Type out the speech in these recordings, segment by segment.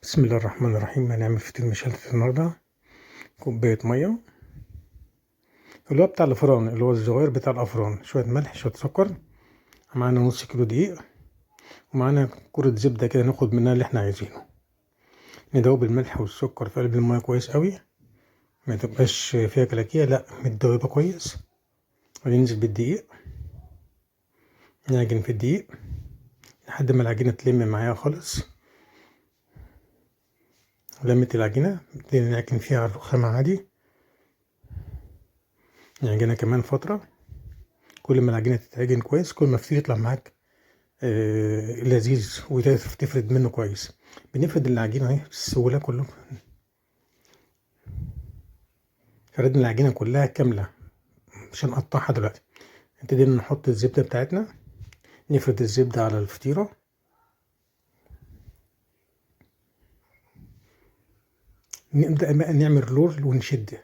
بسم الله الرحمن الرحيم. هنعمل فطير مشلتت النهارده. كوباية مية اللي هو بتاع الفران، اللي هو الصغير بتاع الافران، شوية ملح شوية سكر، معانا نص كيلو دقيق، ومعانا كرة زبدة كده ناخد منها اللي احنا عايزينه. ندوب الملح والسكر في قلب المية كويس قوي، ما تبقاش فيها كلاكيع، لا متدوبة كويس. وننزل بالدقيق، نعجن في الدقيق لحد ما العجينة تلم معايا خالص. لمت العجينة نبتدي نعجن فيها على الرخامة عادي، نعجنها كمان فترة. كل ما العجينة تتعجن كويس كل ما الفطير يطلع معاك لذيذ وتفرد منه كويس. بنفرد العجينة اهي بالسهولة كله، فردنا العجينة كلها كاملة مش هنقطعها دلوقتي. نبتدي نحط الزبدة بتاعتنا، نفرد الزبدة على الفطيرة. نبدأ بقى نعمل roll ونشد،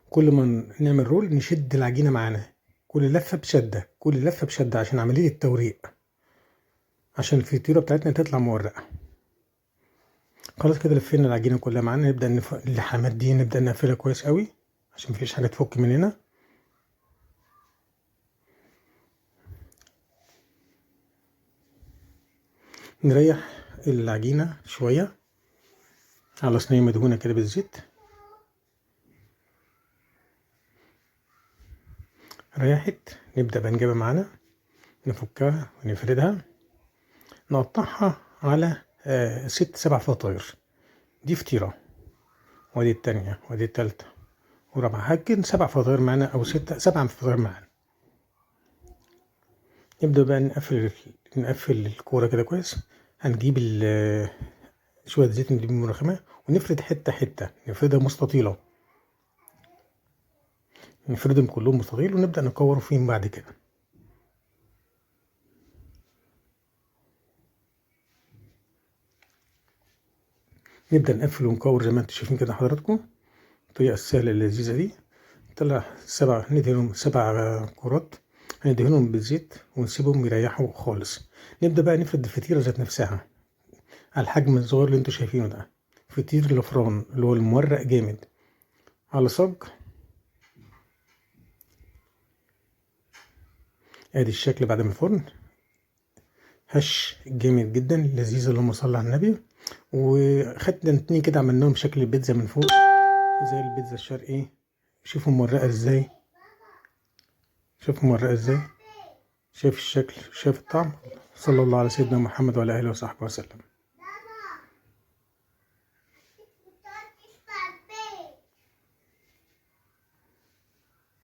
كل ما نعمل roll نشد العجينة معانا، كل لفة بشدة، كل لفة بشدة عشان عملية التوريق، عشان الفطيرة بتاعتنا تطلع مورقة. خلاص كده لفينا العجينة كلها معانا. نبدأ اللحامات دي نبدأ نقفلها كويس قوي عشان مفيش حاجة تفك مننا. نريح العجينة شوية على صينية مدهونة كده بالزيت. ريحت، نبدأ بقى نجيبها معانا، نفكها ونفردها، نقطعها على 6 7 فطاير. دي فطيرة، وادي التانية، وادي التالتة، ورابعة، هتكون 7 فطاير معانا أو 6 7 فطاير معانا. نبدأ بقى نقفل الكورة كده كويس. هنجيب شوية زيت نجيب من الرخامة ونفرد حتة حتة، نفردها مستطيلة، نفردهم كلهم مستطيل، ونبدأ نكور فيهم بعد كده. نبدأ نقفل ونكور زي ما انتم شايفين كده حضراتكم، الطريقة السهلة اللذيذة دي. طلع 7، ندهنهم 7 كرات، هندهنهم بالزيت ونسيبهم يريحوا خالص. نبدأ بقى نفرد الفطيرة ذات نفسها على الحجم الصغير اللي انتم شايفينه ده، فطير الفران اللي هو المورق جامد، على صاج. ادي الشكل بعد ما الفرن، هش جامد جدا لذيذ، اللهم صل على النبي. وخدنا 2 كده عملناهم شكل البيتزا من فوق زي البيتزا الشرقي. شوفوا مورقه ازاي، شوفوا مورقه ازاي، شايف الشكل، شايف الطعم. صلى الله على سيدنا محمد وعلى اله وصحبه وسلم.